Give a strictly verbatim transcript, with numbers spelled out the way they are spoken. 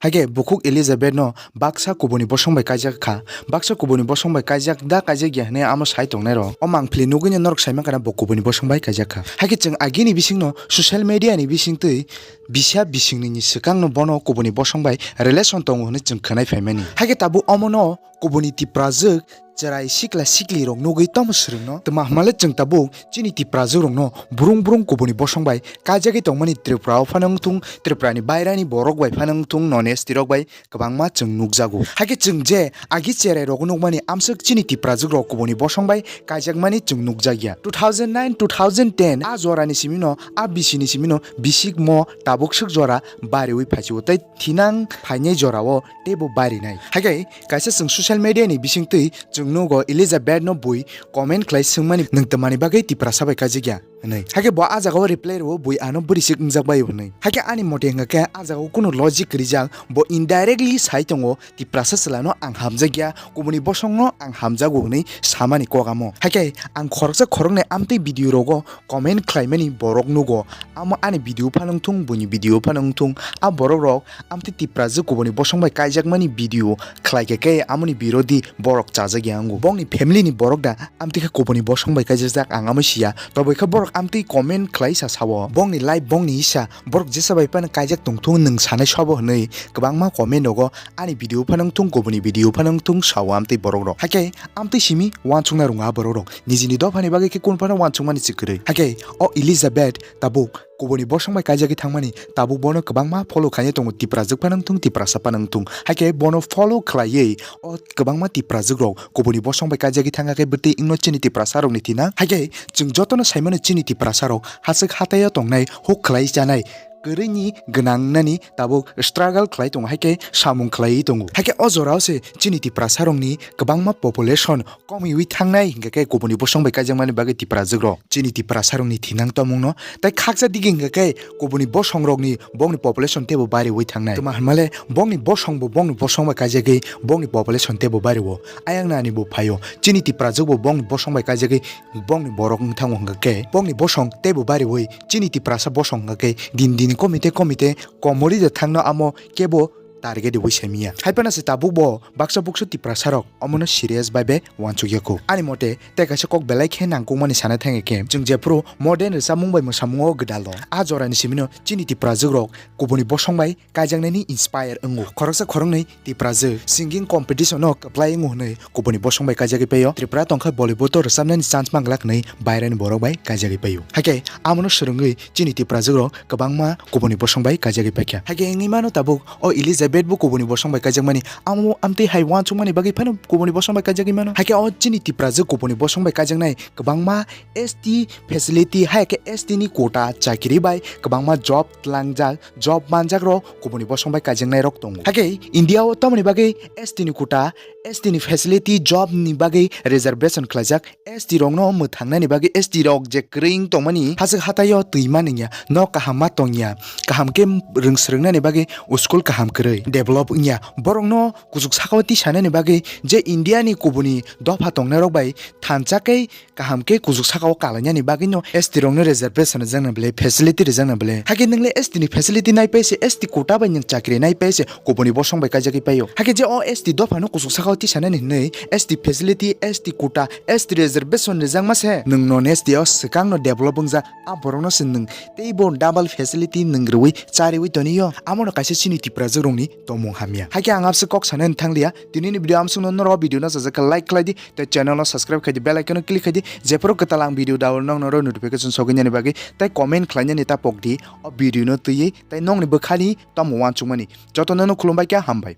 Haikhe bukhuk Elizabeth no baksa kubuni bosong bai kaijak kha. Baksa kubuni bosong bai kaijak da kaijak ya hwnwi amo sai tongnai rok. O mangpili nugwi no norok sai mankha na bo kubuni bosong bai kaijak kha. Haikhe chwng agini bisingno social media ni bisingtwi bisa bisingni ni swkang no bono kubuni bosong bai relation tongo hwnwi chwng khwnai phaimani. Haikhe tabuk omo no kubuni Tiprajwk chwrai sikla sikli rok nugwi tamo swrwngno? Tma hwnmale chwng tabuk chini Tiprajwk rokno brung brung kubuni bosong bai kaijagwi tongmani Tripura o phano wngthung, Tripura ni bairani borok bai phano wngthung, non S T rok bai kwbangma chwng nukjago. Haikhe chwng je agi cherai rok nukmani amswk chini Tiprajwk rok kubuni bosong bai kaijakmani chwng nukjakya. Two thousand nine, two thousand ten a jorani simino, a bisini simino bisik mo tabuk swk jora bariwi phaisio tei thinang phainai jorao teibo barinai. Haikhe kaisa chwng social media ni bisingtwi chwng nugo Elizabeth no bui comment khlai swngmani, "Nwng twmani bagwi Tiprasa bai kaijakya?" hwnwi. Haikhe bo a jagao reply rwo, "Bui ano bwrwi swk wngjak bai," hwnwi. Haikhe ani mote hwnkha khe a jagao kunu logic rijak, bo indirectly sai tongo, "Tiprasa chwla no ang hamjakya, kubuni bosong no ang hamjago," hwnwi samani kok amo. Haikhe ang khoroksa khoroknwi amtwi video rogo comment khlaimani borok nugo. Amo ani video phano wngthung, buini video phano wngthung, a borok rok amtwi Tiprajwk kubuni bosong bai kaijakmani video khlaikha khe amoni birodi borok chajakya wngo. Bongni family ni borok da amtwi khe kubuni bosong bai kaijak, ang amo siya. Toboi khe borok amtwi comment khlai sa sao. Bongni life bongni isa, borok jesa bai phano kaijak tongthung, nwng sanai sobo hwnwi kwbangma comment rogo ani video phano wngthung, kubuni video phano wngthung sao amtwi borok rok. Haikhe amtwi simi uansukna rwngo a borok rok. Nijini dophani bagwi khe kunu phano uansukmani se kwrwi. Haikhe o Elizabeth tabuk kubuni bosong bai kaijagwi thangmani, tabuk bono kwbangma follow khaina tongo, Tiprajwk phano wngthung, Tiprasa phano wngthung. Haikhe bono follow khlaiwi o kwbangma Tiprajwk rok kubuni bosong bai kaijagwi thangkha khe bwtwi wngno chini Tiprasa rokni thina. Haikhe chwng jotono saimano chini Tiprasa rok haswk hataio tongnai, huk khlai chanai, kwrwini gwnang wngnani tabuk struggle khlai tongo, haikhe samung khlaiwi tongo. Haikhe o jorao se chini Tiprasa rokni kwbangma population komiwi thangnai hingkha khe kubuni bosong bai kaijakmani bagwi Tiprajwk rok. Chini Tiprasa rokni thinang tongmungno tei khaksa digi hingkha khe kubuni bosong rokni bongni population teibo bariwi thangnai. Tma hwnmale bongni bosong bo bongni bosong bai kaijagwi bongni population teibo bario. Ayang nani bo phaio. Chini Tiprajwk bo bongni bosong bai kaijagwi bongni borok wng thango hingkha khe bongni bosong teibo bariwi chini Tiprasa bosong hingkha khe din din komite komite komori de thangno amo kebo target rwi saimiya. Hai phano se tabuk bo baksa buksu Tiprasa rok omono serious bai be uansukya kho. Ani mote tei kaisa kok belai khe nangkukmani sana thangya khe, chwng jephuru modern rwchapmung bai mwsamungo gwdalo, a jorani simino chini Tiprajwk rok kubuni bosong bai kaijaknani inspire wngo. Khoroksa khoroknwi Tiprajwk singing competition no kwplai wngo hwnwi kubuni bosong bai kaijagwi paio. Tripura tongkha Bollywood o rwchapnani chance manglak hwnwi bairani borok bai kaijagwi paio. Haikhe amono swrwngwi chini Tiprajwk rok kwbangma kubuni bosong bai kaijagwi paikha. Haikhe wngwi mano tabuk o Elizabeth bo kubuni bosong bai kaijakmani, amo amtwi hai uansukmani bagwi phano kubuni bosong bai kaijagwi mano. Haikhe o chini Tiprajwk kubuni bosong bai kaijaknai kwbangma S T facility, hai khe S T ni quota chakiri bai kwbangma job tlangjak, job manjak rok kubuni bosong bai kaijaknai rok tongo. Haikhe India o tamoni bagwi S T ni quota, S T ni facility, job ni bagwi reservation khlaijak, S T rokno mwthangnani bagwi, S T rok je kwrwi wng tongmani, haswk hataio twi manwngya, nok kaham ma tongya, kaham khe rwng swrwngnani bagwi school kaham kwrwi develop wngya, borokno kuchuk sakao tisanani bagwi je India ni kubuni dopha tongnairok bai thansa khe kaham khe kuchuk sakao kalainani bagwino S T rokno reservation rwjakna belai, facility rwjakna belai. Hakhe nwng le S T ni facility nai pai se, S T quota bai nwng chakri nai pai se, kubuni bosong bai kaijagwi paio. Hakhe je o S T dophano kuchuk sakao tisanani hwnwi S T facility, S T quota, S T reservation rijak ma se, nwng non S T o swkang no develop wngjak, a borok no se nwng teibo double facility nwng rwui chariui toniyo, amo no kaisa chini Tiprajwk rokni tongmung hamya. Hakhe ang abse kok sanani thang liya, tini ni video amsuk no norok video no sajak khe like khlai di, tei channel no subscribe khai di, bell icon no click khai di, jephuru kwtal ang video download nokno notification sogwi nani bagwi, tei comment khlai nani ta pok di, o video no twiwi, tei nokni bwkhani tamo uansukmani. Jotono no khulumbai khe hambai.